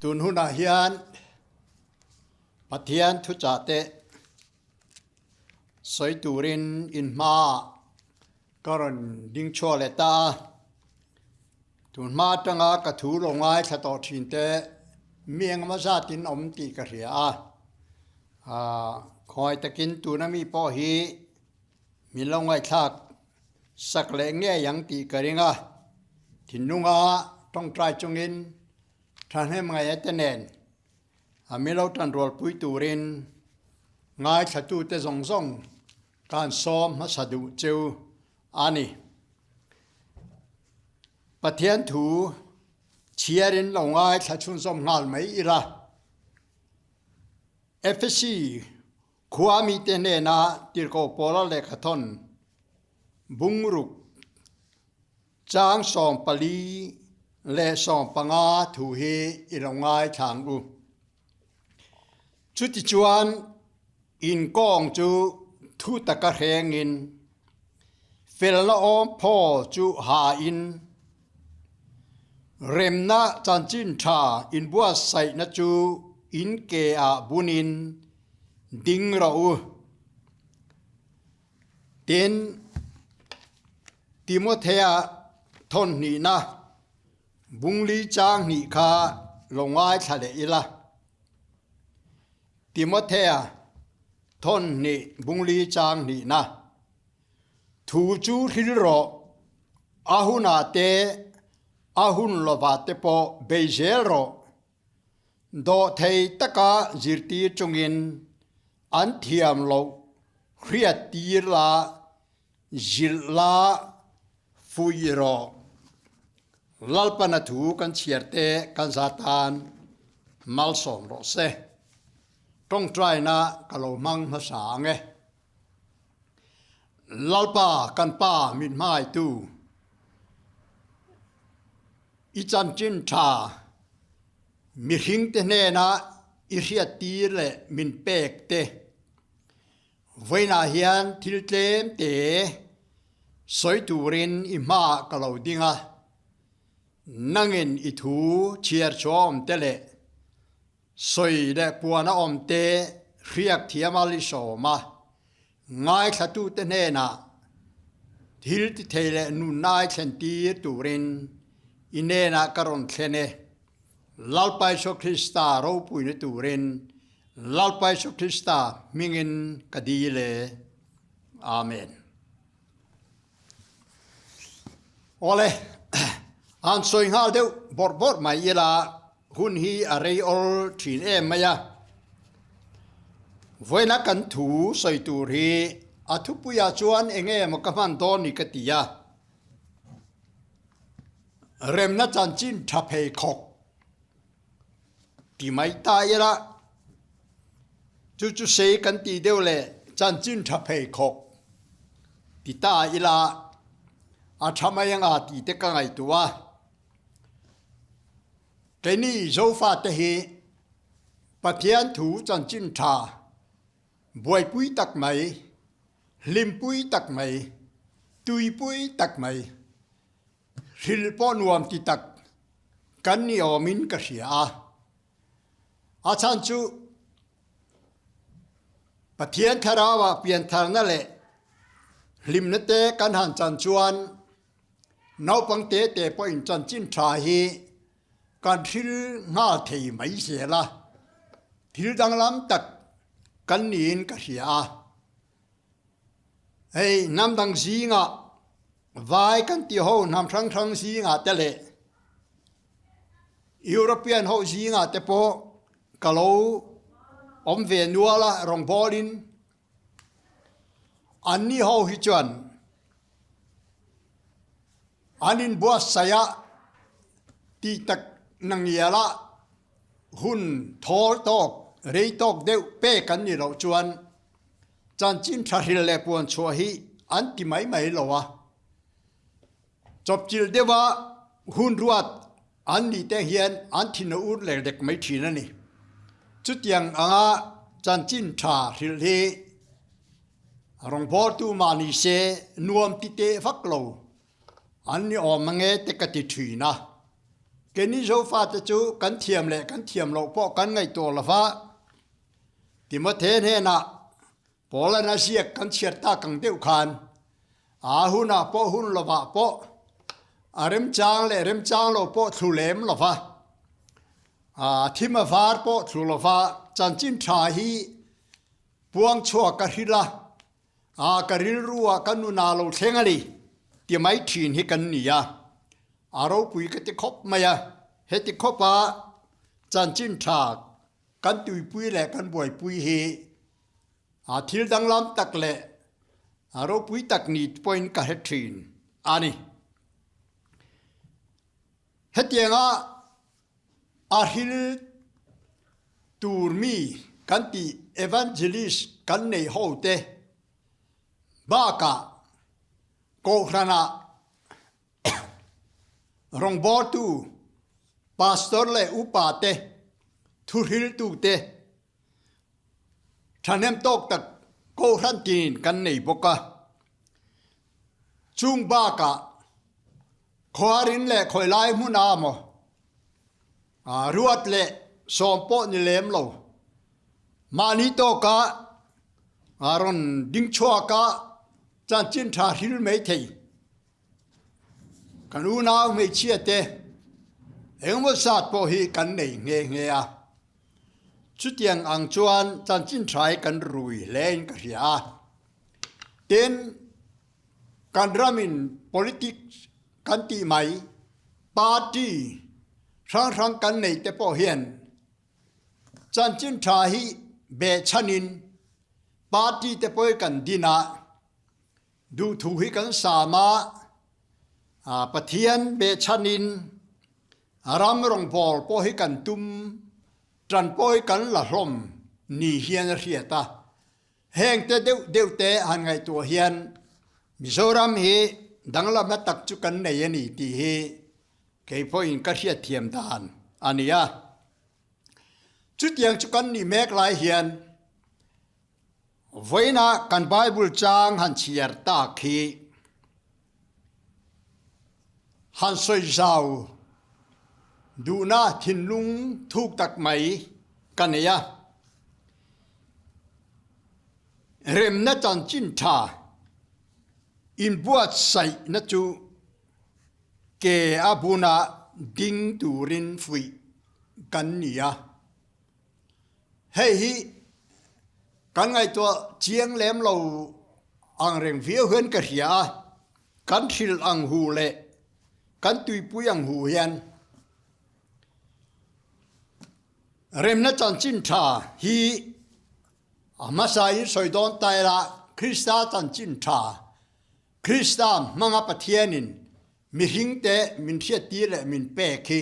Tun hunah hian Pathian thuchah te sawi turin in hmaah ka rawn ding chhuak leh ta a. Tun hma atanga ka thu lo ngaithla tawh thin te mi engemaw zatin awm tih ka hria a. Aaa khawi takin tuna mi pawh hi min lo ngaihthlak sak leh ngei ang tih ka ring a. Thinlunga tawngtai chungin thahnem ngaih te nen a min lo tanrualpui turin ngaithlatute zawng zawng kan sawm hmasa duh cheu a ni. Pathian thu chhiarin lo ngaithla chhunzawm nghal mai ila. Efesi khua mite hnena tirhkoh Paula lehkhathawn bungruk chang 14 leh 15 thu hi i lo ngaithla ang u. Chutichuan inkawng chu thu taka hrengin, felna awm phaw chu hain, remna chanchin tha inbuatsaihna chu in ke ah bunin ding rawh u. Tin, Timothea thawnhnihna Bungli chang hnih kha lo ngaithla leh ila. Timothea thawn hnih Bungli chang hnihna thu chu hril rawh, a hunah te a hun lovah te pawh bei zel rawh. Dawhthei taka zirtir chungin an thiam loh hriat tir la Zilh la fuih rawh. Lalpana thu kan chhiar te kan za tan malsawm rawh se. Tawngtaina ka lo hmang hmasa ang e. Lalpa kan Pa min hmangaitu, i chanchin tha mihring te hnena i hriattir leh min pek te, Vawiinah hian thil tlem te sawi turin i hmaah ka lo ding a, nangin i thu chhiar chhuah awm te leh sawi leh puan a awm te hriak thiam a li sawm a, ngaithlatute hnenah thil ti thei leh nunna ai thlen tir turin i hnenah ka rawn thlen e. Lalpa Isua Krista ropuina turin Lalpa Isu Krista hmingin ka dil e. Amen. Awle, an sawi nghal deuh bawrh bawrh mai ila hun hi a rei awl thin em mai a. Vawiina kan thu sawi tur hi a thupuiah chuan eng nge maw ka hman dawn ni ka ti a. Remna chanchin tha pheikhawk. Ti mai ta ila, chu chu sei kan tih deuh leh chanchin tha pheikhawk ti ta ila a tha mai anga tih te ka ngaihtuah a. Keini Zofate hi Pathian thu chanchin tha buaipui tak mai, hlimpui tak mai, tuipui tak mai, Hrilh pawh nuam ti tak kan ni awmin ka hria a. A chhan chu Pathian Thlarauah piantharna leh hlimna te kan han chan chuan naupang te te pawhin chanchin tha hi kan hril nghal thei mai zel a, thil danglam tak kan niin ka hria a. Hei hnam dang zingah Vai kan tih ho hnam hrang hrang zingah te leh European ho zingah te pawh ka lo awm ve nual a rawngbawlin anni ho hi chuan an inbuatsaih a tih tak na ngial a hun thawl tawk rei tawk deuh pek an nih loh chuan Chanchin tha hril leh puan chhuah hi an ti mai mai lo a, chawpchilh deuha hun ruat an nih te hian an thin a ur lek lek mai thin a ni. Chutiang anga chanchin tha hrilh hi rawngbawltu mah ni se nuam ti teh vak lo an ni awm ange te ka ti thin a. Keini Zofate chu kan thiam leh kan thiam loh pawh kan ngaihtuah lo va, Timothe hnenah Paula'n a ziak kan chhiat tak ang deuh khan a hunah pawh hun lovah pawh a remchang leh remchang lo pawh thlu lem lo va, a thim a var pawh thlu lo va, chanchin tha hi puang chhuak ka hrilh a, a ka rilru ah ka nunah lo thleng a ni ti mai thin hi kan ni a, a ropui ka ti khawp mai a, heti khawpa chanchin tha Kan tuipui leh kan buaipui hi a thil danglam tak leh a ropui tak ni pawhin ka hre thin a ni. Hetianga a hril tur mi kan tih evangelist kan neih ho te bakah Kohhranah Rawngbawltu, pastor leh upa te, thuhriltu te thahnem tawk tak Kohhran tinin kan nei bawk a. Chung bakah khuarin leh khawilai hmuna maw ruat leh sawm pawh ni lem lo mahni tawka rawn ding chhuaka chanchin tha hril mai thei. Kan unau hmeichhia te engemaw zat pawh hi kan nei nghe nghe a, chutiang ang chuan chanchin tha hi kan rui hle in ka hria a. Tin, kan ramin politics kan tih mai party hrang hrang kan nei te pawh hian chanchin tha hi behchhanin party te pawh hi kan din a, Duhthu hi kan sam a, Pathian behchhanin ram rawngbâwl pawh hi kan tum ṭan pawh hi kan la hlawm ni hian a hriat a. Hengte deuh deuh te han ngaihtuah hian Mizoram hi danglamna tak chu kan nei a ni tih hi kei pawhin ka hriatthiam dan a ni a. Chutiang chu kan nih mek lai hian Vawiinah kan Bible chang han chhiar tak hi han sawi zau duhna thinlung thuk tak mai ka nei a. Remna chanchin tha inbuatsaihna chu ke a buna ding turin fuih kan ni a. Hei hi kan ngaihtuah chiang lem lo ang reng viau hian ka hria a, kan hrilh ang hu leh kan tuipui ang hu hian remna chanchin tha hi a hmasa in sawi dawn ta ila Krista chanchin tha, Krista hmanga Pathianin mihringte min hriattir leh min pek hi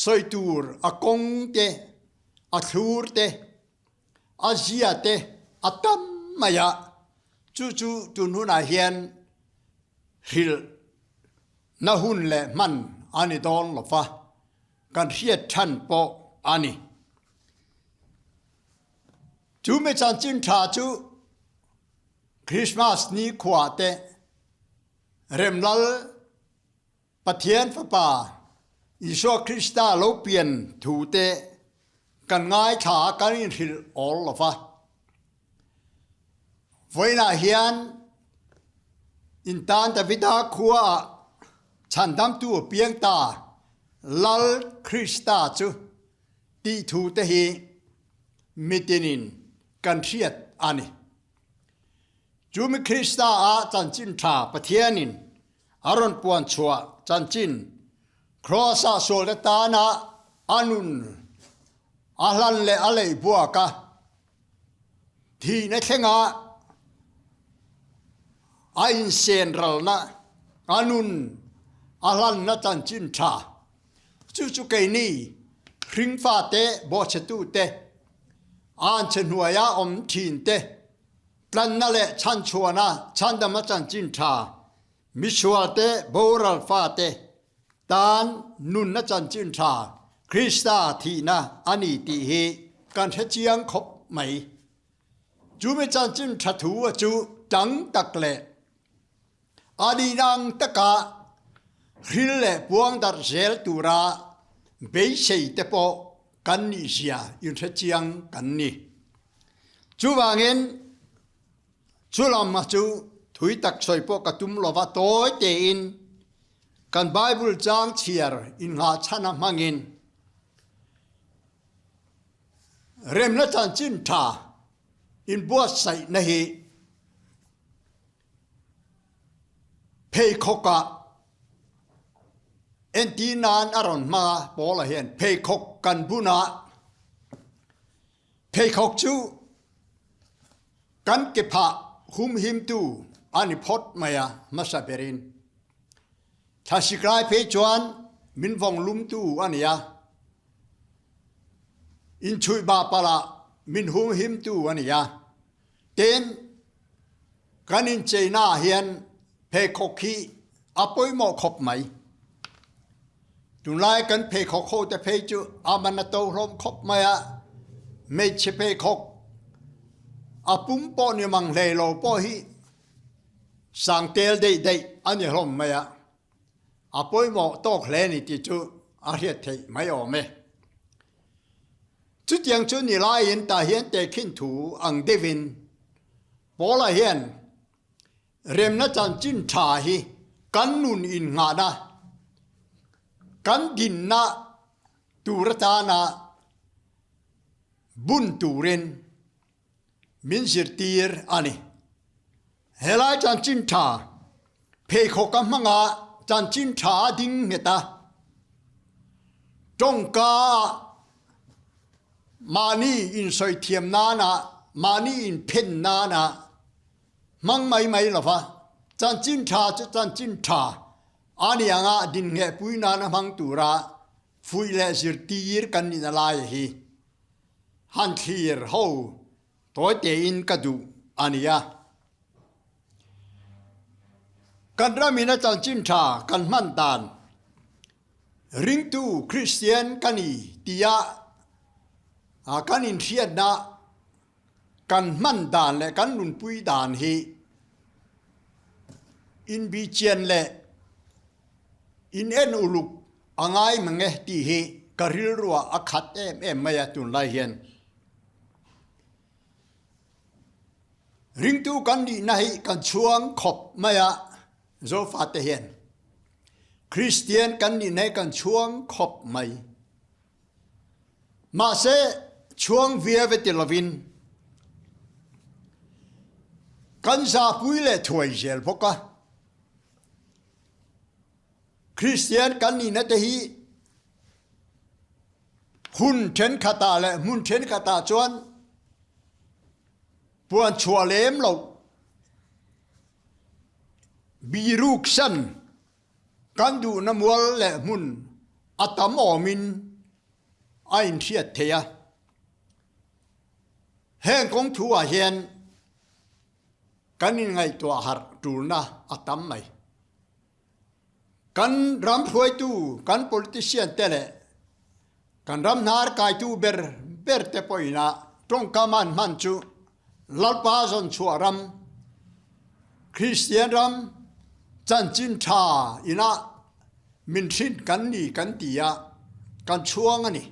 Sawi tur a kawng te, a thlur te, a zia te a tam mai a, chu chu tun hunah hian hrilh na hun leh hman a ni dawn lo va, kan hriat than pawh a ni. Chu mi chanchin tha chu Christmas ni khuah te Remlal Pathian Fapa Isua Krista lo pian thu te kan ngaithla a, kan inhrilh awl lo va. Vawiinah hian intan Davida khuaah chhandamtu a piang ta Lal Krista chu tih thu te hi mitinin kan hriat a ni. Chumi Krista a chanchin tha Pathianin A rawn puan chhuah chanchin Kraws-ah sualte tana a nun a hlan leh a lei buak a, thihna thlenga a insen ralna a nun a hlanna chanchin tha chu chu keini hringfate bawhchhetute, anchhe hnuaia awm thinte Tlanna leh chhanchhuahna chhandama chanchin tha, misualte boral fate tan nunna chanchin tha Krista thihna a ni tih hi kan hre chiang khawp mai. Chumi chanchin tha thu a chu tang tak leh a nihna ang taka hril leh puang darh zel tura. Beisei te pawh kan nih zia inhre chiang kan ni. Chuvangin chu lam chu thui tak sawi pawh ka tum lova tawi tein kan Bible chang chhiar innghah chhan a hmangin remna chanchin tha inbuatsaihna hi Pheikhawk ah entir nan a rawn hmang a, Paula hian pheikhawk kan bun a, pheikhawk chu kan ke phah humhimtu a ni phawt mai a, hmasa berin thlasik lai phei chuan min vawng lumtu a ni a, inchhuih bah palh ah min humhimtu a ni a. Tin, kan incheina ah hian pheikhawk hi a pawimawh khawp mai. Tunlai kan pheikhawk ho te phei chu a man a to hlawm khawp mai a, hmeichhe pheikhawk a pum pawh ni mang hlei lo pawh hi sang tel deih deih a ni hlawm mai a, a pawimawh tawk hle ni tih chu a hriat theih mai awm e. Chutiang chu ni laiin tah hian tehkhin thu ang deuhin Paula hian remna chanchin tha hi kan nun innghahna, kan dinna tur atana bun turin min zirtir a ni. Helai chanchin tha pheikhawk a hmanga chanchin tha a ding nghet a, tawngka ah mahni insawi thiam nana mahni inphen nana hmang mai mai lova chanchin tha chu chanchin tha a ni anga din ngheh pui nana hmang tura fuih leh zirtir kan nihna lai hi han thlir ho Tawi tein ka duh a nia. Kan ramin a chanchin tha kan hman dan ringtu Kristian ka ni tia kan inhriatna kan hman dan leh kan nunpui dan hi inbichian leh In en uluk a ngai mang e tih hi ka rilruah a khat em em mai a tunlai hian. Ringtu kan nihna hi kan chhuang khawp mai a Zofate hian. Kristian kan nihna hi kan chhuang khawp mai. Mahse chhuang viau e ti lovin kan zahpui leh thuai zel bawk a. Kristian kan nihna te hi hun thenkhatah leh hmun thenkhatah chuan puan chhuah lem loh biruk san kan duhna mual leh hmun a tam awmin a inhriat thei a. Heng kawng thu ah hian Kan inngaihtuah harh tulna a tam mai. Kan ram hruaitu, kan politician te leh kan ram hnar kaitu ber ber te pawhin a tawngkam an hman chu Lalpa zawnchhuah ram, Kristian ram chanchin tha inah min hrin kan ni kan ti a, kan chhuang a ni.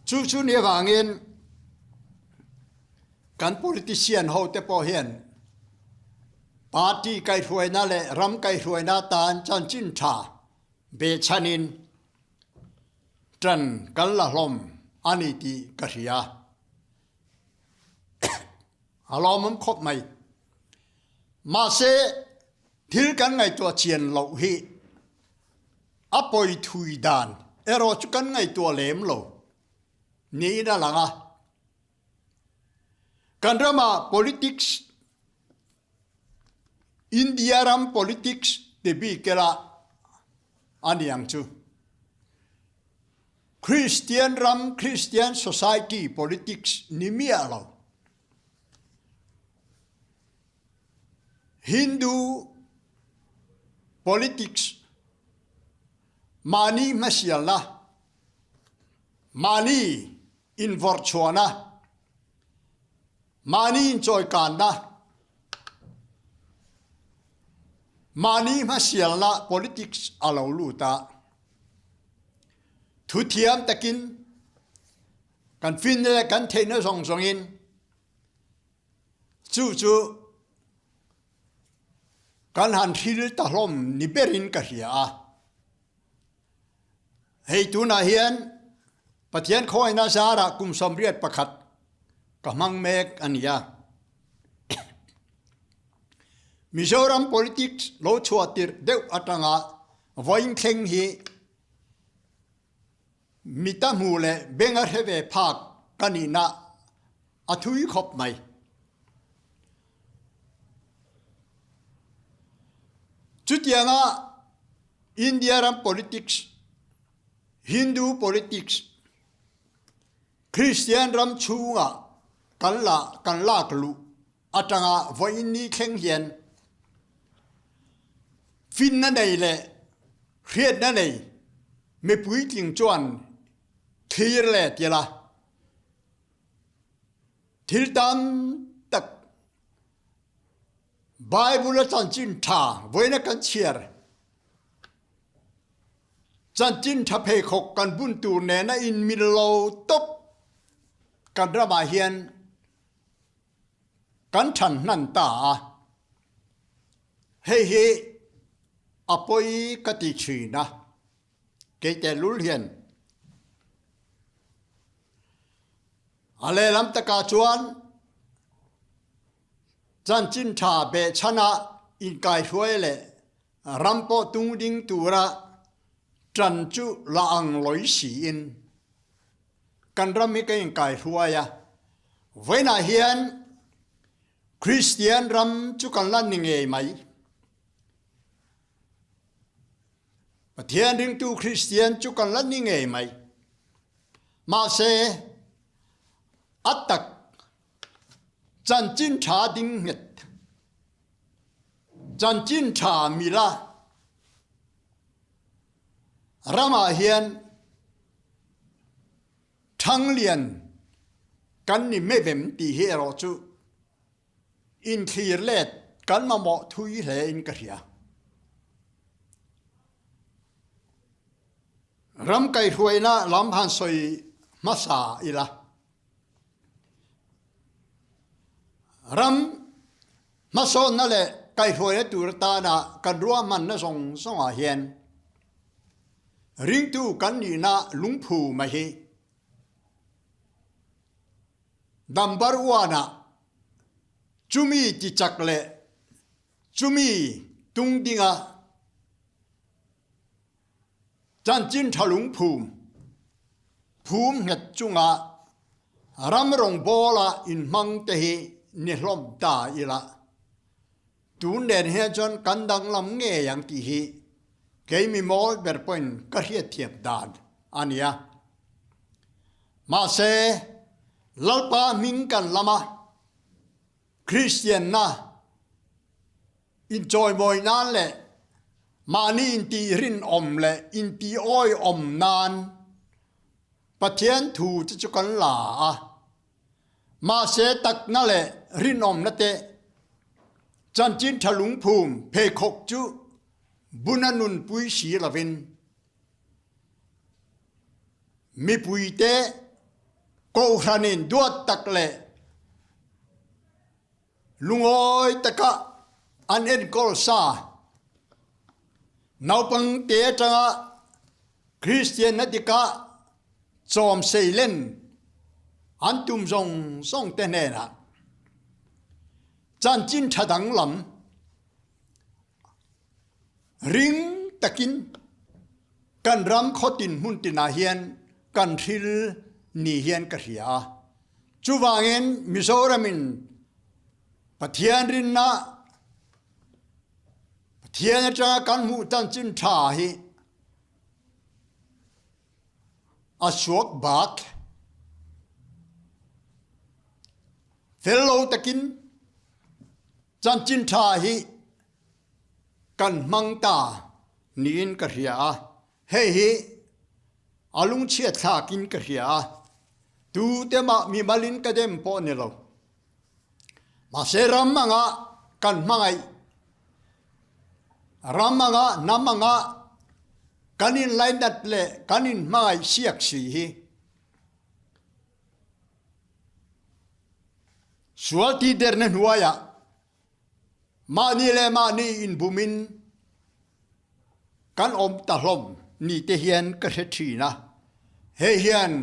Chu chu ni avangin Kan politician ho te pawh hian party kaihhruaina leh ram kaihhruaina tan chanchin tha behchhanin tan kan la hlawm a ni tih ka hria. A lawmawm khawp mai. Mahse, thil kan ngaihtuah chian loh hi a pawi thui dan erawh chu kan ngaihtuah lem lo niin a lang a. Kan ramah politics, India ram politics ti bik ila a ni ang chu. Christian ram, Christian society politics ni miah lo. Hindu politics mahni hmasialna, mahni Invawrhchhuahna, mahni inchawikanna, mahni hmasialna politics a lo lut a. Thu thiam takin kan finna leh kan theihna zawng zawngin chu chu kan han hril ta hlawm ni berin ka hria a. Hei tunah hian Pathian khawina zarah kum 81 ka hmang mek a ni a. Mizoram politics lo chhuah tirh deuh atanga vawiin thleng hi mita hmu leh benga hre ve phak ka nihna a thui khawp mai. Chutianga India ram politics, Hindu politics, Kristian ram chhunga kan la kan lak luh atanga vawiin ni thleng hian finna nei leh hriatna nei mi puitling chuan thlir leh tila thil tam tak Bible a chanchin tha vawiina kan chhiar chanchin tha pheikhawk kan bun tur nena inmil lo tawp kan ramah hian kan than hnan ta a, hei hi a pawi ka ti thin a, kei tehlul hian a lehlam takah chuan chanchin tha behchhana inkaihruai leh ram pawh tung ding tura tan chu la ang lawi siin kan ram hi ka inkaihruai a, vawiinah hian Kristian ram chu kan la ni ngei mai. Pathian ringtu Kristian chu kan la ni ngei mai. Mahse, a tak chanchin tha ding nghet, chanchin tha mila ramah hian Thanglian kan ni mevem tih hi erawh chu inthlir let kan mamawh thui hle in ka hria. Ram kaihruaina lam han sawi hmasa ila. Ram hmasawnna leh kaihruaina tur atana kan ruahmanna zawng zawngah hian ringtu kan nihna lungphu mai hi number one-ah chumi tichak leh chumi tung dinga Chanchin tha lungphum phum nghet chunga ram rawngbawla inhmang te hi ni hlawm ta ila, tun nen hian chuan kan danglam ngei ang tih hi kei mi mawl ber pawhin ka hriatthiam dan a nia. Mahse, Lalpa hming kan lam a, Kristianna, Inchawimawi nan leh mahni intih rinawm leh intih awihawm nan Pathian thu te chu kan la a. Mahse takna leh rinawmna te chanchin tha lungphum pheikhawk chu buna nunpui si lovin mipuite Kohhranin duat tak leh Lungawi taka an enkawl sa. Naupang te atanga Kristianna dika chawm seilen an tum zawng zawng te hnenah chanchin tha danglam ring takin kan ram khawtin hmun tinah hian kan hril ni hian ka hria a. Chuvangin Mizoramin Pathian rinna Pathian atanga kan hmuh chanchin tha hi a suak bak fel lo takin chanchin tha hi kan hmang ta niin ka hria a. Hei hi a lungchhiat thlakin ka hria a, tute mah mimalin ka dem pawh ni lo. Mahse ram anga kan hmangaih, ram anga, hnam anga. kan inlainat leh kan inhmangaih siak si hi. Sual tihderna hnuaiah mahni leh mahni inbumin kan awm ta hlawm ni te hian ka hre thin a, hei hian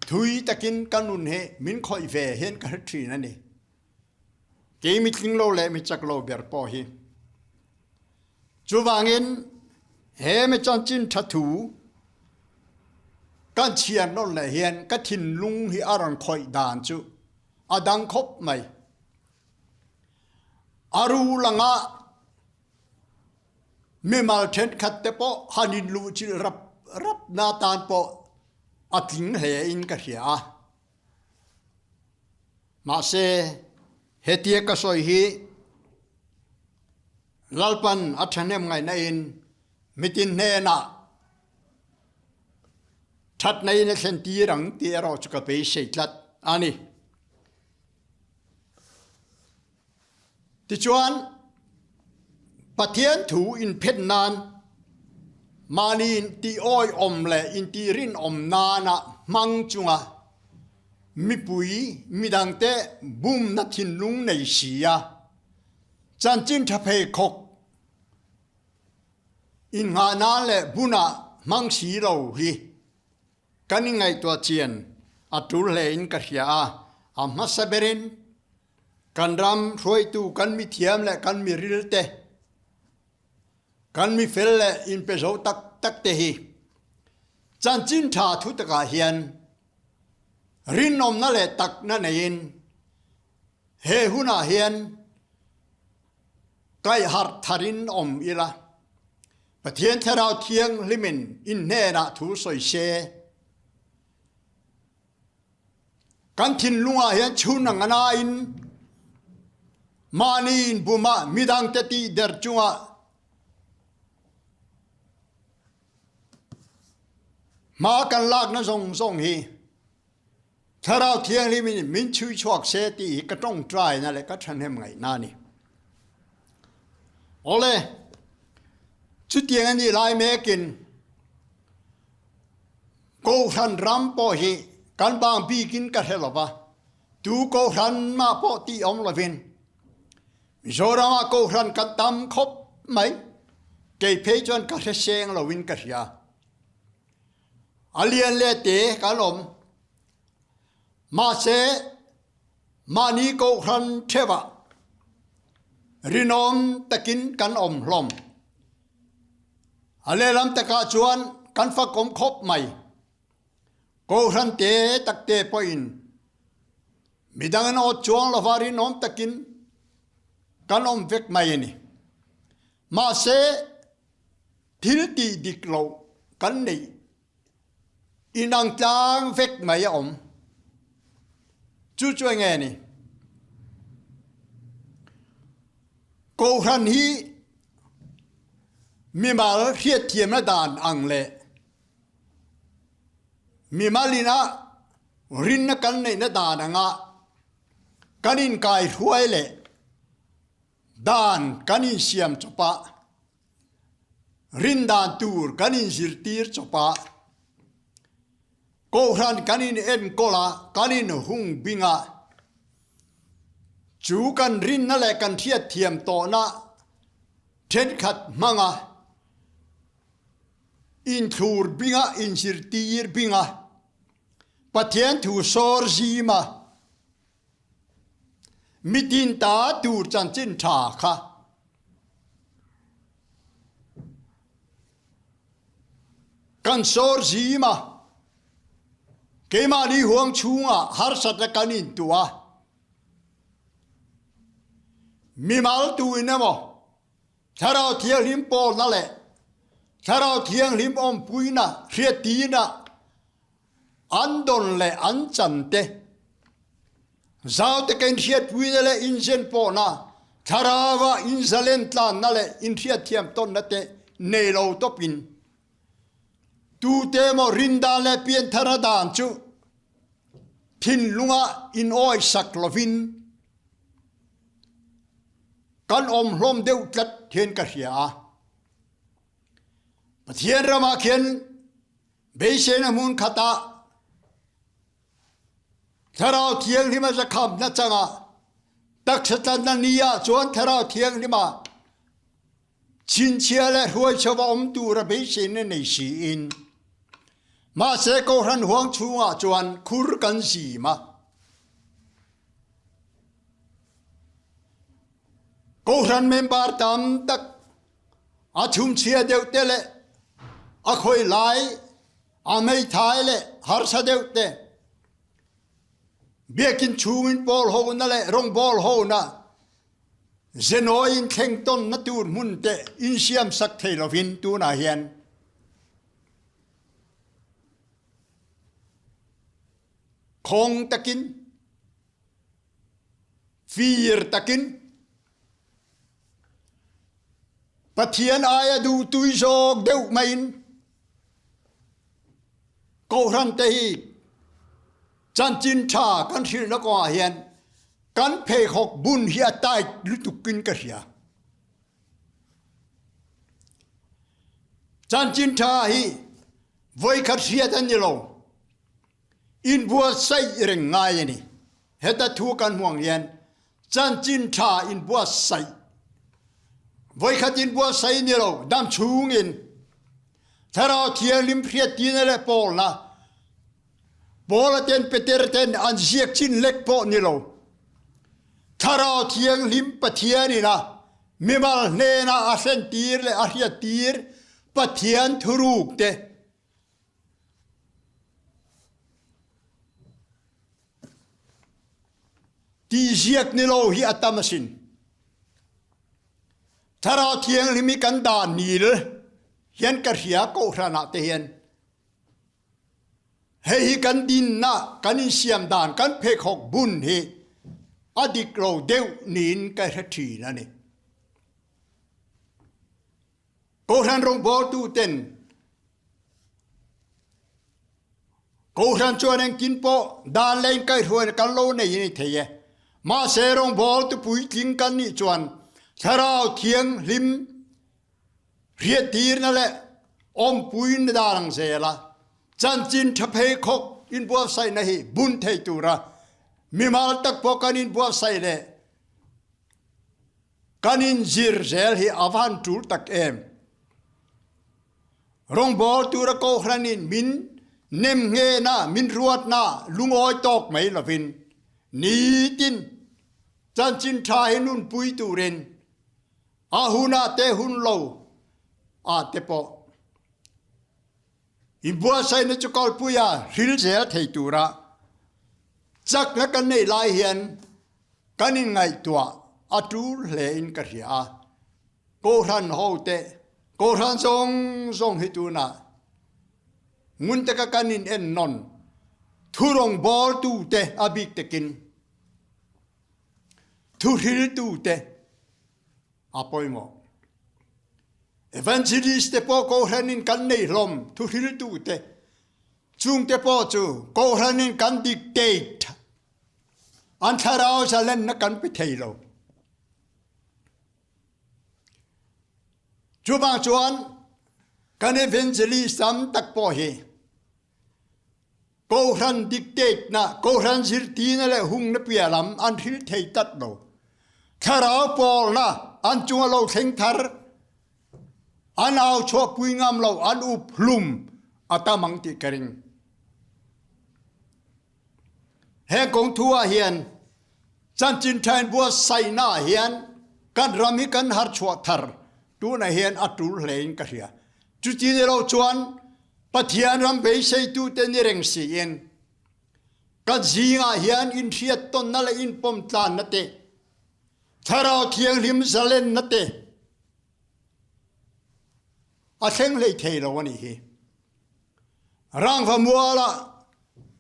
thui takin ka nun hi min khawih ve hian ka hre thin a ni. Kei mi tling lo leh mi chak lo ber pawh hi. Chuvangin he mi chanchin tha thu kan chhiar nawn leh hian ka thinlung hi a rawn khawih dan chu a dang khawp mai. A ru langah mimal thenkhat te pawh han inluhchilh rap rap na tan pawh a tling hle in ka hria a. Mahse, hetia ka sawi hi Lalpan a thahnem ngaihna in mitin hnenah thatna in a thlen tir ang tih erawh chu ka beisei tlat a ni. Tichuan, Pathian thu inphet nan mahni intih-awihawm leh intih-rinawm nana hmang chunga mipui midangte bumna thinlung nei si a, chanchin tha pheikhawk innghah nan leh bunah hmang si lo hi Kan ingaihtuah chian a tul hlein ka hria a, a hmasa berin kan ram hruaitu kan mithiam leh kan miril te, kan mifel leh inpe zo tak tak te hi chanchin tha thu takah hian rinawmna leh takna neiin he hunah hian Kaihharh tharin awm ila, Pathian Thlarau Thianghlimin in hnenah thu sawi se. Kan thinlungah hian chhun ang anain mahni inbuma midangte tihder chungah hma kan lakna zawng zawng hi Thlarau Thianghlim in min chhui chhuak se tih hi ka tawngtaina leh ka thahnem ngaihna a ni. Awle, chutiang a nih lai mekin Kohhran ram pawh hi kan bang bikin ka hre lova, tu Kohhran mah pawh tih awm lovin Mizoramah Kohhran kan tam khawp mai, kei phei chuan ka hre seng loin ka hria. A lian leh te kan awm. Mahse, mahni kohhran theuhah rinawm takin kan awm hlawm. A lehlam takah chuan kan fakawm khawp mai. Kohhran te takte pawhin midang an awt chuang lova rinawm takin kan awm vek mai a ni. Mahse, Thil tih dik loh kan neih inang tlang vek mai a awm. Chu chu enge ni? Kohhran hi mimal hriatthiamna dan ang leh mimal ina rinna kan neihna dan anga kan inkaihruai leh dan kan insiam chawp a, Rindan tur kan inzirtir chawp a, Kohhran kan inenkawl a, kan inhung bing a. Chu kan rinna leh kan hriatthiam tawhna thenkhat hmanga inthlur bing a, inzirtir bing a, Pathian thu sawr zim a, Mitin ta tur chanchin tha kha kan sawr zim a, keimahni huang chhungah harsatna kan intuah a, mimal tuin emaw Thlarau Thianghlim pawlna leh Thlarau Thianghlim awmpuina hriattirna An dawn leh an chan te, zau taka inhriatpuina leh inzen pawhna, thlarauva inzalen tlanna leh inhriatthiam tawnna te nei lo tawpin, tute emaw rindan leh pianthara dan chu thinlunga inawisak lovin kan awm hlawm deuh tlat hian ka hria a. Pathian ramah khian beiseina hmun khatah Thlarau Thianghlim a zakhamna changah taksa tlanna ni ah chuan Thlarau Thianghlim ah chhinchhiah le hruaichho a awm tur a beiseina nei siin mahse Kohhran huang chhungah chuan khur kan zim a. Kohhran member tam tak a chhumchhia deuh te leh a khawi lai a meithai leh harsa deuh te biakinn chungin pawl hona leh rawngbawl hona zenawi in thleng tawnna tur hmun te insiam sak thei lovin tunah hian khawng takin fir takin Pathian aia duhtui zawk deuh maiin Kohhran te hi chanchin tha kan hrilhna kawngah hian kan pheikhawk bun hi a tight lutukin ka hria. Chanchin tha hi vawikhat hriat a ni lo. Inbuatsaih reng ngai a ni. Heta thu kan hmuang hian chanchin tha inbuatsaih voikhat inbuatsaih ni lo dam chungin Thlarau Thianghlim hriattina leh pawlna Paula ten Peter ten an ziak chin lek pawh ni lo Thlarau Thianghlim Pathian ina mimal hnena a hrentir leh a hriattir Pathian thuruk te Ti ziak ni lo hi a tam asin. Thlarau Thianghlim hi kan dah nil hian ka hria kohhran ah te hian. Hei hi kan dinna kan insiam dan kan pheikhawk bun hi a dik lo deuh niin ka hre thin a ni. Kohhran rawngbawltu ten Kohhran chuan engtin pawh dan leh inkaihhruaina kan lo nei a ni thei e. Mahse rawngbawltu puitling kan nih chuan Thlarau Thianghlim hriattirna leh awmpuina dan ang zela chanchin tha pheikhawk inbuatsaihna hi bun thei tura mimal tak pawh kan inbuatsaih leh Kan inzir zel hi a van tul tak em? Rawngbawl tura Kohhranin min nem nghena, min ruatna lungawi tawk mai lovin nitin chanchin tha hi nunpui turin a hunah te hun lo ah te pawh inbuatsaihna chu kalpuia hril zel thei tura chakna kan neih lai hian Kan inngaihtuah a tul hle in ka hria a, Kohhran ho te, Kohhran zawng zawng hi tunah ngun taka kan in en nawn thurawng bawl tu te a bik takin thuhril tu te a pawimawh. Evangelist te pawh Kohhran in kan nei hlawm thuhril tu te, chung te pawh chu Kohhran in kan dictate An thlarau zalenna kan pe thei lo. Chuvang chuan kan evangelist tam tak pawh hi Kohhran dictate na, Kohhran zirtirna leh hungna piah lam an hril thei tlat lo. Thlarau pawlna an chunga lo thleng thar an au chhuahpui ngam lo, an up hlum a tam ang tih ka ring. Heng kawng thu ah hian chanchin tha in buatsaihna ah hian kan ram hi kan har chhuah thar tunah hian a tul hle in ka hria. Chuti ni lo chuan Pathian ram beiseitu te ni reng siin kan zingah hian inhriat tawnna leh inpawm tlanna te, Thlarau Thianghlim zalenna te a thleng hlei thei lo a nih hi. Rangva mualah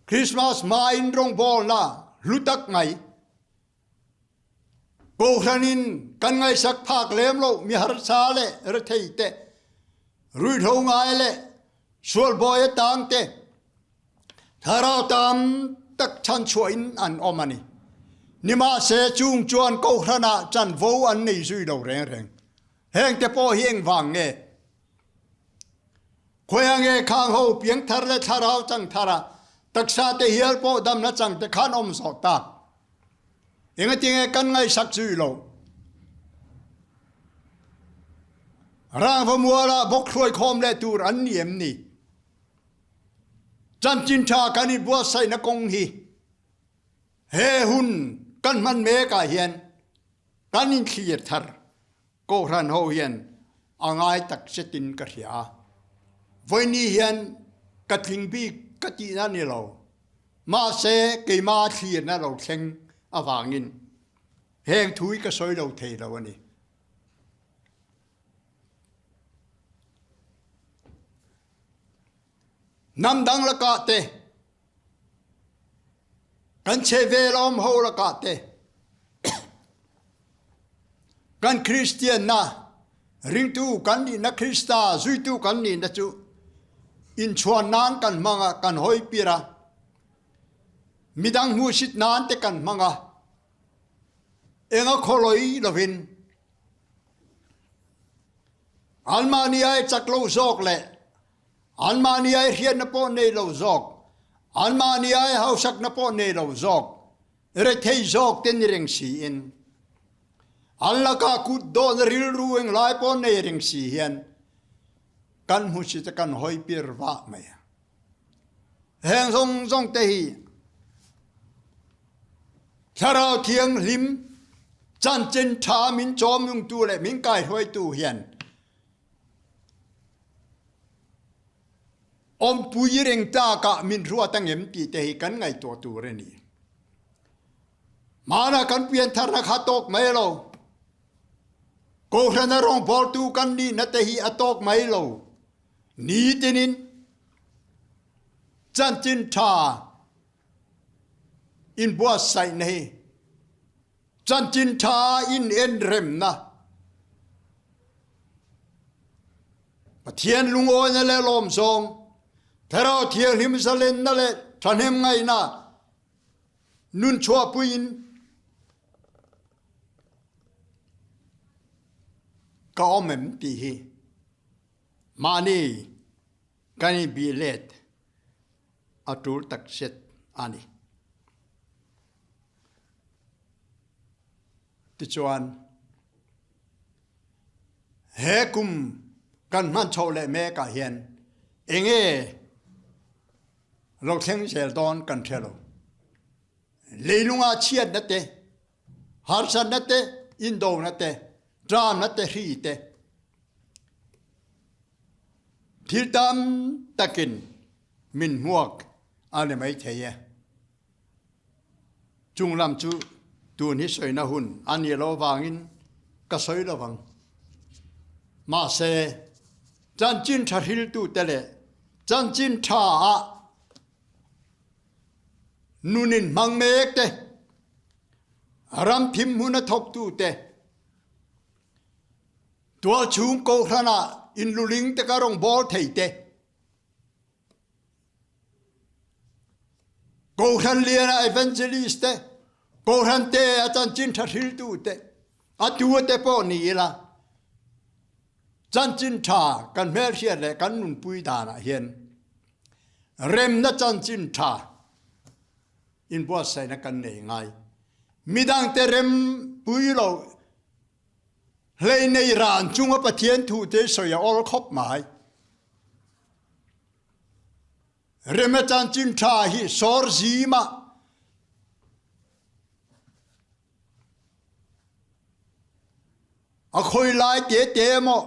Christmas hmain rawngbawlna hlu tak mai Kohhranin kan ngaihsak phak lem lo mi harsa leh rethei te, ruihhlo ngai leh sualbawi atang te thlarau tam tak chhanchhuahin an awm a ni. Nimahse chung chuan Kohhranah chanvo an nei zui lo reng reng. Hengte pawh hi engvang nge? Khawiah nge khang ho piangthar leh thlarau changthar a taksa te hial pawh damna chang te khan awm zawh tak? Engatinge kan ngaihsak zui lo? Rangvamualah bawk hruaikhawm leh tur an ni em ni? Chanchin tha kan inbuatsaihna kawng hi he hun kan hman mekah hian kan inthlir thar Kohhran ho hian a ngai tak zetin ka hria a. Vawiini hian ka tling bik ka tihna ni lo. Mahse keima thlirna lo thleng avangin heng thu hi ka sawi lo thei lo a ni. Hnam dang lakah te, kan chhehvel a awm ho lakah te, kan Kristianna, ringtu kan nihna Krista zuitu kan nihna chu inchhuan nan kan hmang a, kan hawi pir a, midang hmuhsit nan te kan hmang a, enga khawlawi lovin anmahni ai chak lo zawk leh Anmahni ai hriatna pawh nei lo zawk, anmahni ai hausakna pawh nei lo zawk, rethei zawk te ni reng siin, an lakah kut dawhna rilru englai pawh nei reng si hian kan hmusit a kan hawi pir vah mai a. Heng zawng zawng te hi Thlarau Thianghlim chanchin tha min chawmnungtu leh min kaihruaitu hian Awmpui reng tlakah min ruat angem tih te hi kan ngaihtuah tur a ni. Hmanah kan piantharna kha tawk mai lo. Kohhrana rawngbawltu kan nihna te hi a tawk mai lo. Nitinin chanchin tha inbuatsaihna hi Chanchin tha in en remna Pathian lungawina leh lawmzawng, Thlarau Thianghlim zalenna leh thahnem ngaihna nun chhuahpuiin ka awm em tih hi mahni kan inbih let a tul takzet a ni. Tichuan, he kum kan hman chhoh leh mekah hian enge lo thleng zel dawn kan hre lo. Leilunga chhiatna te, harsatna te, indona te, ṭamna te, hri te, thil tam takin min hmuak a ni maithei e. Chung lam chu tun hi sawina hun a nih loh avangin ka sawi lo vang. Mahse, chanchin tha hriltute leh chanchin tha ah nunin hmang mek te, ram thim hmuna thawktute, tualchhung kohhranah inluling te ka rawn bawl thei te, Kohhran liana evangelist te, Kohhran te a chanchin tha hriltu te, a tu te pawh ni ila, chanchin tha kan hmelhriat leh kan nunpui danah hian remna chanchin tha inbuatsaihna kan nei ngai. Midangte rempui lo hleinei ran chunga Pathian thu te sawi a awl khawp mai. Rema chanchin tha hi sawr zima a khawi lai te te emaw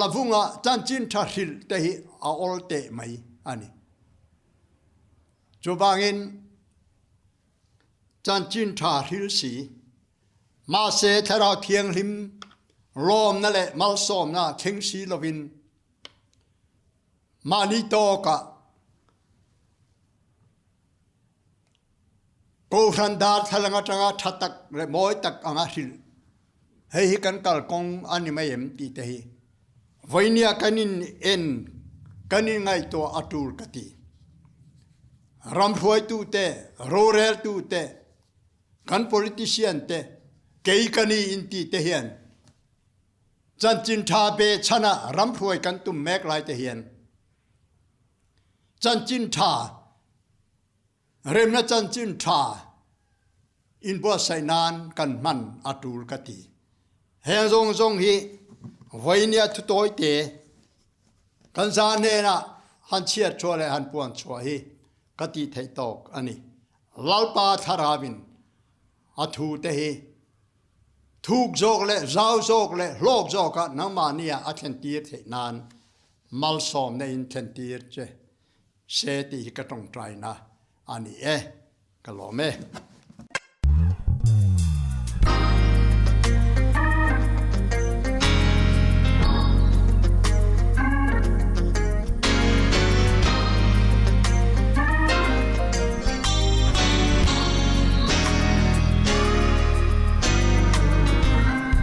lavunga chanchin tha hrilh te hi a awl teh mai a ni. Chuvangin chanchin tha hril si, mahse Thlarau Thianghlim lawmna leh malsawmna thleng si lovin Mahni tawkah Kohhran darthlalang atanga tha tak leh mawi tak anga hrilh hei hi kan kalkawng a ni mai em tih te hi vawinia kan in en kan in ngaihtuah a tul ka ti. Ram hruaitute, roreltute, kan politician te, kei ka ni inti te hian. Chanchin tha behchhana ramhruai kan tum mek lai te hian chanchin tha remna chanchin tha inbuatsaih nan kan hman a tul ka ti. Heng zawng zawng hi vawinia thutawi te kan za hnenah han chhiat chhuah leh han puan chhuah hi ka tih theih tawk a ni. Lalpa thlarauin a thu te hi thuk zawk leh zau zawk leh hlawk zawka nangmahnia a thlentir theih nan malsawmna in thlentir che se tih hi ka tawngtaina a ni e. Ka lawm e.